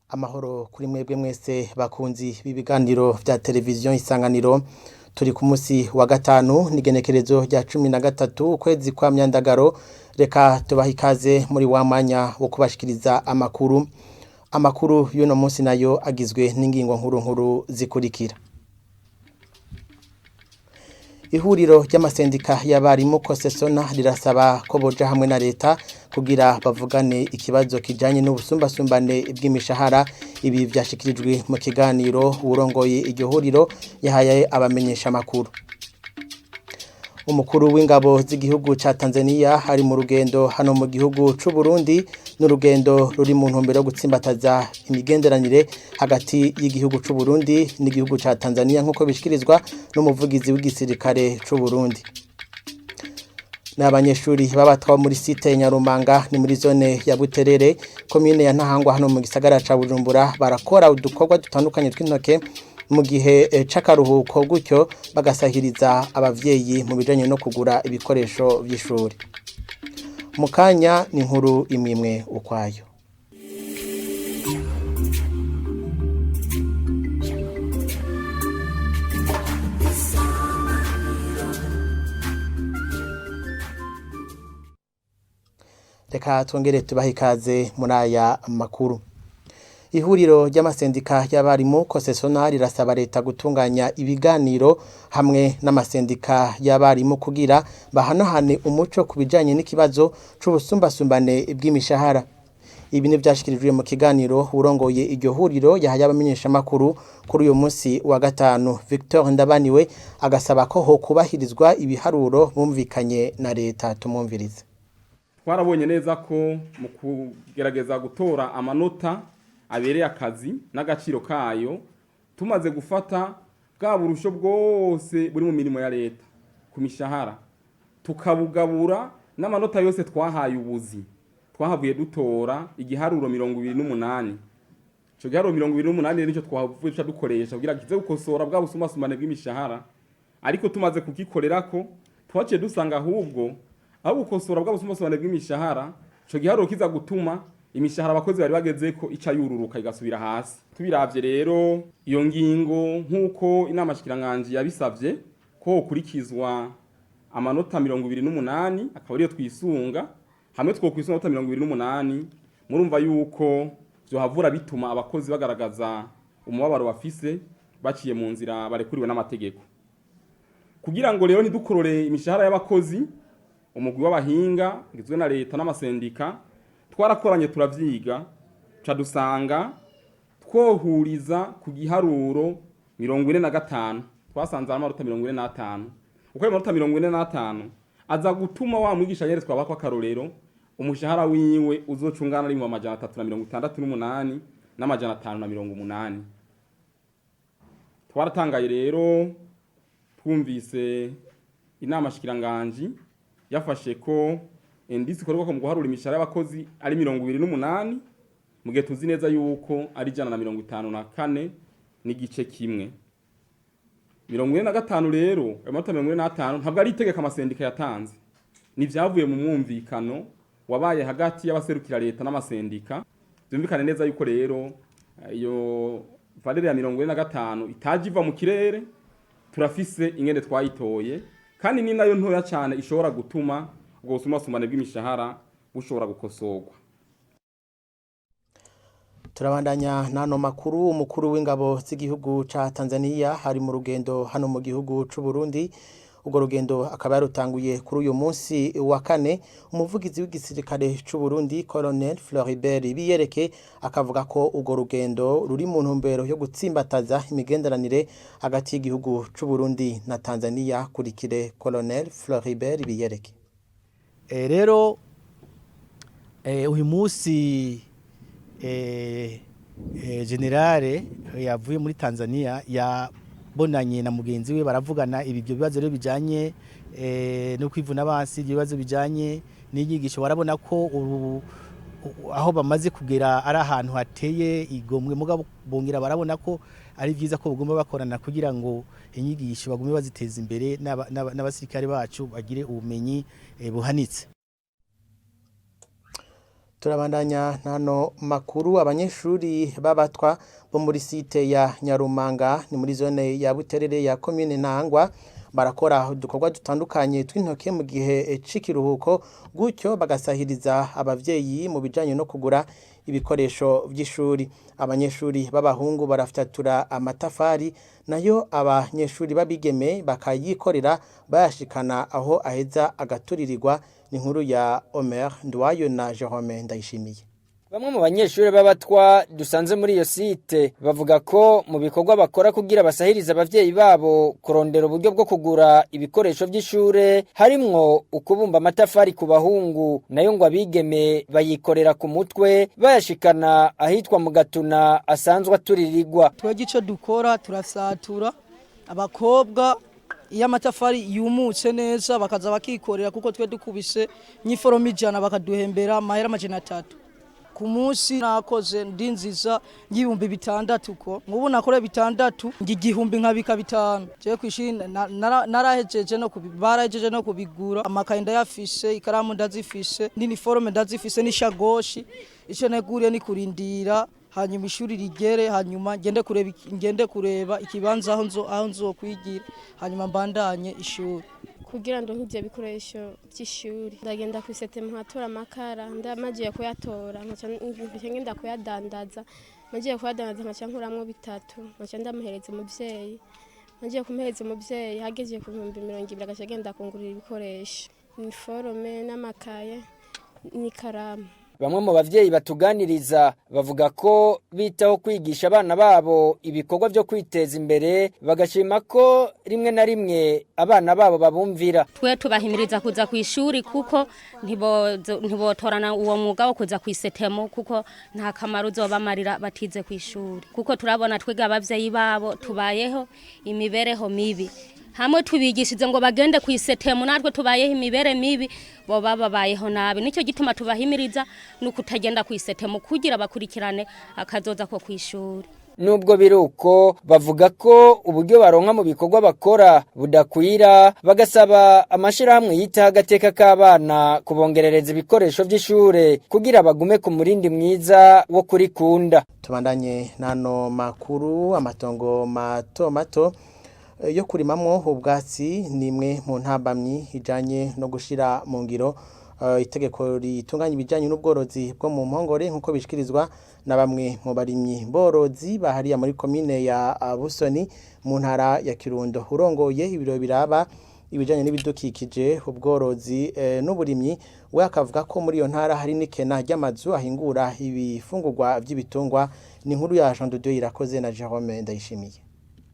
Amahoro kuri mwebwe mwese bakunzi b'ibiganiro vya televiziyo Isanganiro. Turi ku musi wa gatanu, n'igenekerezo rya 13 ukwezi kwa Myandagaro. Reka tubaha ikaze muri wa mwanya wo kubashikiriza amakuru. Amakuru y'uno munsi nayo agizwe n'ingingo nkuru nkuru zikurikira: Ihuriro ry'amasendika y'abarimu Kosesona rirasaba ko boja hamwe na leta kugira bavugane ikibazo kijanye n'ubusumbasumbane bw'imishahara. Ibi vyashikirijwe mu kiganiro uwurongoye iryo huriro yahaye abamenyesha makuru. Umukuru w'ingabo z'igihugu ca Tanzania ari mu rugendo hano mu gihugu c'u Burundi, n'urugendo ruri mu ntumbero yo gutsimbataza imigenderanire hagati y'igihugu c'u Burundi n'igihugu ca Tanzania, nk'uko bishikirizwa n'umuvugizi w'igisirikare c'u Burundi. N'abanyeshuri b'abatwa muri site ya Nyarumanga, ni muri zone ya Buterere, komine ya Ntahangwa, hano mu gisagara ca Bujumbura, barakora udukorwa dutandukanye tw'intoke mu gihe c'akaruhuko, gutyo bagasahiriza abavyeyi mu bijanye no kugura ibikoresho vy'ishuri. Mu kanya ni inkuru imwimwe ukwayo. Reka twongere tubahe ikaze muri aya makuru. Ihuriro ry'amasendika y'abarimu Kosesona rirasaba leta gutunganya ibiganiro hamwe n'amasendika y'abarimu kugira bahanahane umuco ku bijanye n'ikibazo c'ubusumbasumbane bw'imishahara. Ibi ni vyashikirijwe mu kiganiro urongoye iryo huriro yahaye abamenyeshamakuru kuri uyu munsi wa gatanu. Victor Ndabaniwe agasaba ko hokubahirizwa ibiharuro bumvikanye na leta. Tumwumvirize. Twarabonye neza ko mu kugerageza gutora amanota abereye akazi n'agaciro kayo, tumaze gufata bwa burusho bwose buri mu mirimo ya leta ku mishahara, tukabugabura n'amanota yose twahaye ubuzi, twahavuye dutora igiharuro 28. Ico giharuro 28 nico twahavuye duca dukoresha kugira kize gukosora bwa busumbasumbane bw'imishahara. Ariko tumaze kugikorerako, twaciye dusanga ahubwo aho gukosora bwa busumbasumbane bw'imishahara, ico giharuro kiza gutuma imishahara abakozi bari bagezeko ica yururuka igasubira hasi. Tubiravye rero, iyo ngingo, nk'uko inama shikiranganji yabisavye ko hokurikizwa amanota 28, akaba ariyo twisunga, hamwe twokwisunga amanota 28, murumva yuko vyohavura bituma abakozi bagaragaza umubabaro bafise baciye mu nzira barekuriwe n'amategeko. Kugira ngo rero ntidukorore imishahara y'abakozi, umugwi w'abahinga ugizwe na leta n'amasendika twarakoranye, turavyiga, ca dusanga twohuriza ku giharuro 45. Twasanze ari amanota 45. Uko ayo manota 45 aza gutuma wa mwigisha yeretswe abakwa akarorero, umushahara wiwe uzocungana ari mu 368,580. Twaratangaye rero twumvise inama shikiranganji yafashe ko indice ikorwa mu guharura imishahara y'abakozi ari 28, mu gihe tuzi neza yuko ari 154.1. 45 rero, ayo manota 45 ntabwo ari itegeko amasendika yatanze, ni vyavuye mu mwumvikano wabaye hagati y'abaserukira leta n'amasendika. Byumvikane neza yuko rero iyo valeur ya 45 itaje iva mu kirere, turafise ingene twayitoye, kandi ni nayo ntoya cyane ishobora gutuma ubwo busumbasumbane bw'imishahara bushobora gukosorwa. Turabandanya n'ano makuru. Umukuru w'ingabo z'igihugu ca Tanzania hari mu rugendo hano mu gihugu c'u Burundi. Urwo rugendo akaba yarutanguye kuri uyu munsi wa kane. Umuvugizi w'igisirikare c'u Burundi, Colonel Floribert Biyereke, akavuga ko urwo rugendo ruri mu ntumbero yo gutsimbataza imigenderanire hagati y'igihugu c'u Burundi na Tanzania. Kurikire Colonel Floribert Biyereke. Rero uyu munsi Generale yavuye muri Tanzania yabonanye na mugenzi we, baravugana ibyo bibazo rero bijanye no kwivuna abansi, ibyo bibazo bijanye n'inyigisho. Barabona ko ubu aho bamaze kugera ari ahantu hateye igomwe, mugabo bongera barabona ko ari byiza ko bagomba bakorana kugira ngo inyigisho bagume baziteza imbere, n'abasirikare bacu bagire ubumenyi buhanitse. Turabandanya nano makuru. Abanyeshuri b'abatwa bo muri site ya Nyarumanga, ni muri zone ya Buterere ya commune Ntahangwa, barakora udukorwa dutandukanye tw'intoke mu gihe c'ikiruhuko, gutyo bagasahiriza abavyeyi mu bijanye no kugura ibikoresho vy'ishuri. Abanyeshuri b'abahungu barafyatura amatafari, nayo abanyeshuri b'abigeme bakayikorera bayashikana aho aheza agaturirirwa. Ni inkuru ya Omer Nduwayo na Jerome Ndayishimiye. Bamwe mu banyeshuri b'abatwa dusanze muri iyo site bavuga ko mu bikorwa bakora kugira basahirize abavyeyi babo kurondera uburyo bwo kugura ibikoresho vy'ishure harimwo ukubumba amatafari ku bahungu, nayo ngo abigeme bayikorera ku mutwe bayashikana ahitwa mu Gatuna asanzwe aturirirwa. Twebwe icyo dukora, turasatura. Abakobwa iyo amatafari yumutse neza bakaza bakikorera, kuko twe dukubise nk'iforomo 100 bakaduhembera amahera 300 ku munsi. Nakoze ndi nziza 6000, ko nk'ubu nakora 600 1000 nkabika 5. Jewe kw'ishuri narahejeje no barahejeje no kubigura. Amakaye ndayafise, ikaramu ndazifise, n'iniforome ndazifise, n'ishagoshi. Icyo neguriye ni kurindira hanyuma ishuri rigere, hanyuma ngende kureba ikibanza aho nzokwigira, hanyuma mbandanye ishuri. Kugira ngo nk'ibyo bikoresho by'ishuri, ndagenda ku isetemu nkatora amakara. Ndamagiye kuyatora, nkaca ngenda kuyadandaza. Magiye kuyadandaza, nkaca nkuramwo 3, nkaca ndamuhereza umuvyeyi. Magiye kumuhereza umuvyeyi, hageze ku 20,000, agaca agenda kungurira ibikoresho, iniforome n'amakaye n'ikaramu. Bamwe mu bavyeyi batuganiriza bavuga ko bitaho kwigisha abana babo ibikorwa byo kwiteza imbere, bagashima ko rimwe na rimwe abana babo babumvira. Twe tubahimiriza kuza ku ishuri, kuko ntibotorana uwo mwuga wo kuza ku isetemo, kuko nta kamaro uzobamarira batize ku ishuri, kuko turabona twiga abavyeyi babo tubayeho imibereho mibi. Hamwe tubigishije ngo bagende ku isetemu, natwe tubayeho imibere mibi, bo babayeho nabi. Nicyo gituma tubahimiriza no kutagenda ku isetemu kugira bakurikirane akazoza ko ku ishuri. Nubwo biruko, bavuga ko uburyo baronka mu bikorwa bakora budakwira, bagasaba amashirahamwe yitaho agateka k'abana kubongerereza ibikoresho vy'ishure kugira bagume ku murindi mwiza wo kurikunda. Tubandanye nano makuru. Amatongo mato mato yo kurimamwo ubwatsi ni imwe mu ntambamyi ijanye no gushira mu ngiro itegeko ritunganya ibijanye n'ubworozi bwo mu mpongore, nk'uko bishikirizwa na bamwe mu barimyi borozi bahariya muri komine ya Busoni mu ntara ya Kirundo. Urongoye ibiro biraba ibijanye n'ibidukikije, ubworozi n'uburimyi we akavuga ko muri iyo ntara hari n'ikena ry'amazu ahingura ibifungurwa vy'ibitungwa. Ni inkuru ya Jean de Dieu Irakoze na Jerome Ndayishimiye.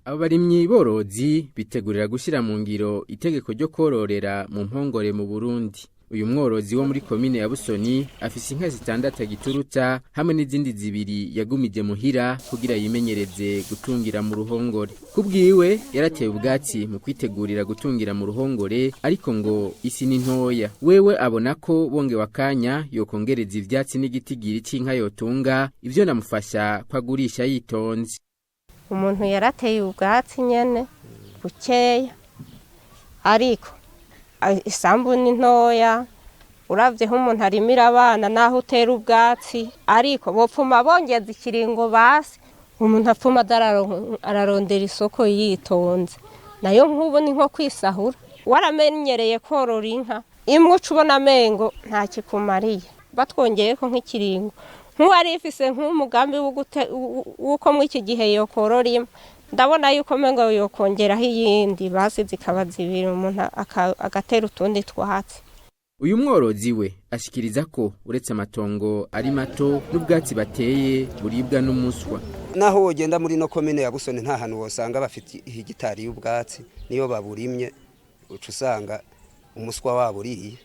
Abo barimyi borozi bitegurira gushyira mu ngiro itegeko ryo kororera mu mpongore mu Burundi. Uyu mworozi wo muri komine ya Busoni afise inka zitandatu agiturutsa hamwe n'izindi zibiri yagumije muhira kugira yimenyereze gutungira mu ruhongore. Kubwiwe yarateye ubwatsi mu kwitegurira gutungira mu ruhongore, ariko ngo isi ni ntoya. Wewe abona ko bongewe akanya yokongereza ivyatsi n'igitigiri c'inka yotunga, ivyo namufasha kwagurisha yitonze. Umuntu yarateye ubwatsi nyene bukeya, ariko isambu ni ntoya. Uravye nk'umuntu arimira abana, naho utera ubwatsi, ariko bopfuma bongeza ikiringo basi umuntu apfuma ararondera isoko yitonze. Nayo nk'ubu ni nko kwisahura. Waramenyereye korora inka imwe, uca ubona amengo nta kikumariye. Batwongeyeko nk'ikiringo, nk'uwari ifise nk'umugambi w'uko muri iki gihe yokorora imwe, ndabona yuko umengo yokongeraho iyindi basi zikaba zibiri, umuntu agatera utundi twatsi. Uyu mworozi we ashikiriza ko uretse amatongo ari mato, n'ubwatsi bateye buribwa n'umuswa. Naho wogenda muri no komine ya Busoni, nta hantu wosanga bafite hegitari y'ubwatsi. Niyo baburimye, uca usanga umuswa wabo uriye.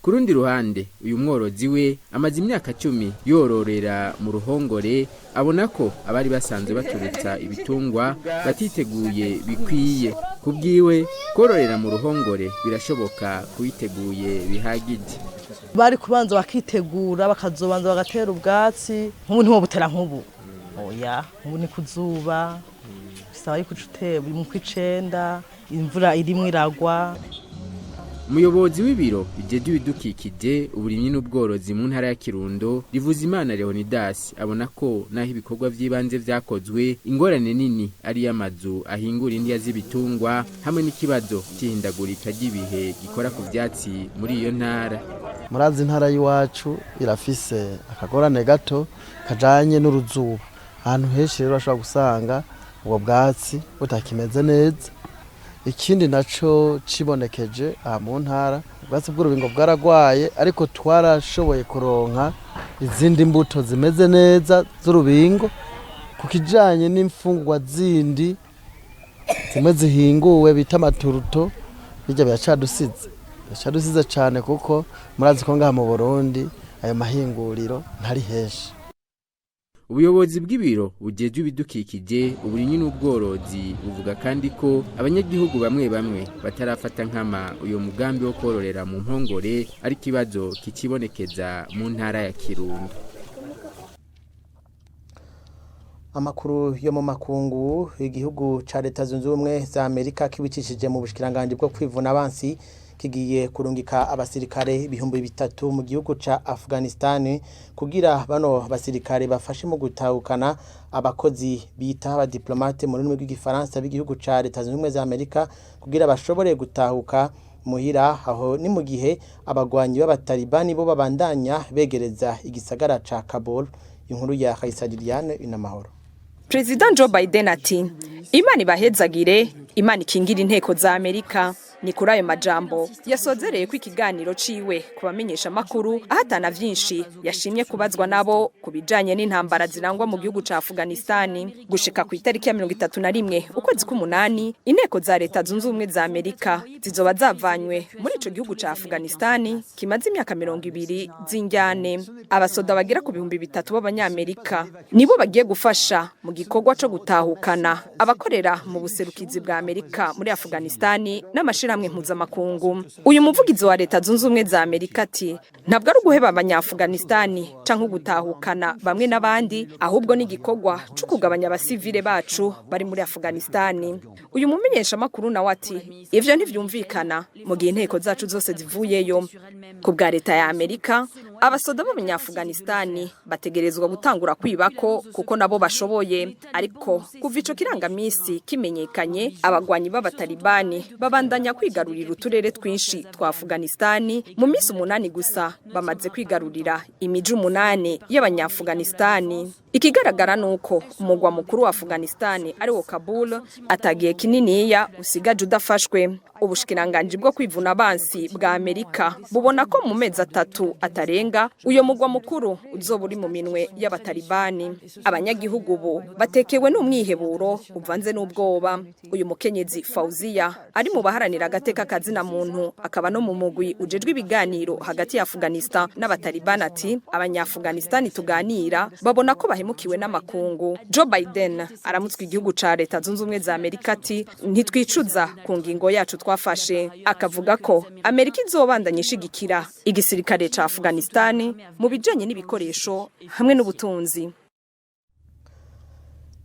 Ku rundi ruhande, uyu mworozi we amaze imyaka 10 yororera mu ruhongore, abona ko abari basanzwe baturutsa ibitungwa batiteguye bikwiye. Ku bwiwe, kororera mu ruhongore birashoboka kuwiteguye bihagije. Bari kubanza bakitegura, bakazobanza bagatera ubwatsi. Nk'ubu ntiwobutera nk'ubu, oya, nk'ubu ni kuzuba, bisaba yuko uca utera mu kw'icenda, imvura irimwo iragwa. Umuyobozi w'ibiro bijejwe ibidukikije, uburimyi n'ubworozi mu ntara ya Kirundo, Rivuzimana Leonidas, abona ko naho ibikorwa vy'ibanze vyakozwe, ingorane nini ari y'amazu ahingura indya z'ibitungwa hamwe n'ikibazo c'ihindagurika ry'ibihe gikora ku vyatsi muri iyo ntara. Murazi intara y'iwacu irafise akagorane gato kajanye n'uruzuba. Ahantu henshi rero bashobora gusanga ubwo bwatsi butakimeze neza. Ikindi naco cibonekeje aha mu ntara, ubwatsi bw'urubingo bwaragwaye, ariko twarashoboye kuronka izindi mbuto zimeze neza z'urubingo. Ku kijanye n'imfungurwa zindi zimwe zihinguwe bita amaturuto, bijya biracadusize cane, kuko murazi ko ngaha mu Burundi ayo mahinguriro ntari henshi. Ubuyobozi bw'ibiro bujejwe ibidukikije, uburimyi n'ubworozi buvuga kandi ko abanyagihugu bamwe bamwe batarafata nkama uyo mugambi wo kororera mu mpongore, ari ikibazo kikibonekeza mu ntara ya Kirundo. Amakuru yo mu makungu: igihugu ca Leta Zunze Ubumwe za Amerika kibicishije mu bushikiranganji bwo kwivuna abansi kigiye kurungika abasirikare 3000 mu gihugu ca Afghanistan, kugira bano basirikare bafashe mu gutahukana abakozi bita abadiplomate mu rurimi rw'igifaransa b'igihugu ca Leta Zunze Ubumwe za Amerika, kugira bashobore gutahuka muhira. Aho ni mu gihe abagwanyi b'abatalibani bo babandanya begereza igisagara ca Kabul. Inkuru ya Raisa Liliane Inamahoro. President Joe Biden ati: "Imana ibahezagire, Imana ikingira inteko za Amerika." Ni kuri ayo majambo yasozereye ko ikiganiro ciwe ku bamenyesha makuru, ahatana vyinshi yashimye kubazwa nabo ku bijanye n'intambara zirangwa mu gihugu ca Afghanistan. Gushika ku itariki ya 31 ukwezi k'umunani, inteko za Leta Zunze Ubumwe za Amerika zizoba zavanywe muri ico gihugu ca Afghanistan kimaze imyaka 20 z'injyane. Abasoda bagera ku 3000 b'abanyamerika nibo bagiye gufasha mu gikorwa co gutahukana abakorera mu buserukizi bwa Amerika muri Afghanistan n'amashirahamwe mpuzamakungu. Uyu muvugizi wa Leta Zunze Ubumwe za Amerika ati: "Ntabwo ari uguheba abanyaafghanistani canke gutahukana bamwe n'abandi, ahubwo ni igikorwa co kugabanya abasivile bacu bari muri Afghanistani." Uyu mumenyesha makuru nawe ati: "Ivyo ntivyumvikana mu gihe inteko zacu zose zivuyeyo." Ku bwa leta ya Amerika, abasoda b'abanyaafghanistani bategerezwa gutangura kwibako kuko nabo bashoboye. Ariko kuva ico kirangamisi kimenyekanye, abagwanyi b'abatalibani babandanya kwigarurira uturere twinshi twa Afghanistani. Mu minsi 8 gusa bamaze kwigarurira imiji 8 y'abanyaafghanistani. Ikigaragara nuko umugwa mukuru wa Afghanistan ari wo Kabul atagiye kininiya usigaje udafashwe. Ubushikiranganji bwo kwivuna abansi bwa Amerika bubona ko mu mezi 3 atarenga uyo mugwa mukuru uzoba uri mu minwe y'abatalibani. Abanyagihugu ubu batekewe n'umwiheburo uvanze n'ubwoba. Uyu mukenyezi Fauzia ari mu baharanira agateka kazina muntu, akaba no mu mugwi ujejwe ibiganiro hagati ya Afghanistan n'abatalibani, ati: "Abanyaafghanistan tuganira babona ko bahemukiwe n'amakungu." Joe Biden aramutswe igihugu ca Leta Zunze Ubumwe za Amerika ati: "Ntitwicuza ku ngingo yacu twafashe." Akavuga ko Amerika izobandanya ishigikira igisirikare ca Afghanistan mu bijanye n'ibikoresho hamwe n'ubutunzi.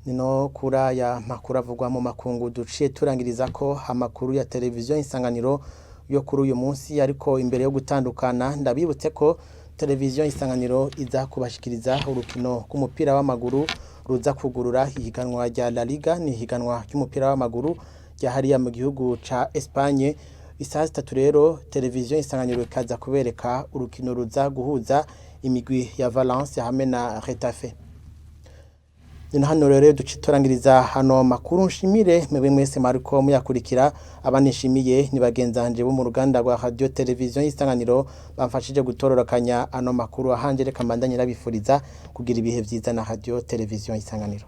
Nino kura ya makuru avugwa mu makungu duciye turangiriza ko amakuru ya televiziyo Isanganiro yo kuri uyu munsi. Ariko imbere yo gutandukana, ndabibutse ko televiziyo Isanganiro iza kubashikiriza urukino rw'umupira w'amaguru ruza kugurura ihiganwa rya La Liga, ni ihiganwa ry'umupira w'amaguru rya hariya mu gihugu ca Espagne. Isaha 3 rero televiziyo Isanganiro ikaza kubereka urukino ruza guhuza imigwi ya Valence hamwe na Getafe. Nino hano rero duce turangiriza hano makuru. Nshimire mwebwe mwese mariko muyakurikira. Abanishimiye ni bagenzanje bo mu ruganda rwa radio televiziyo Isanganiro bamfashije gutororokanya ano makuru. Ahanje reka mbandanye nabifuriza kugira ibihe vyiza na radio televiziyo Isanganiro.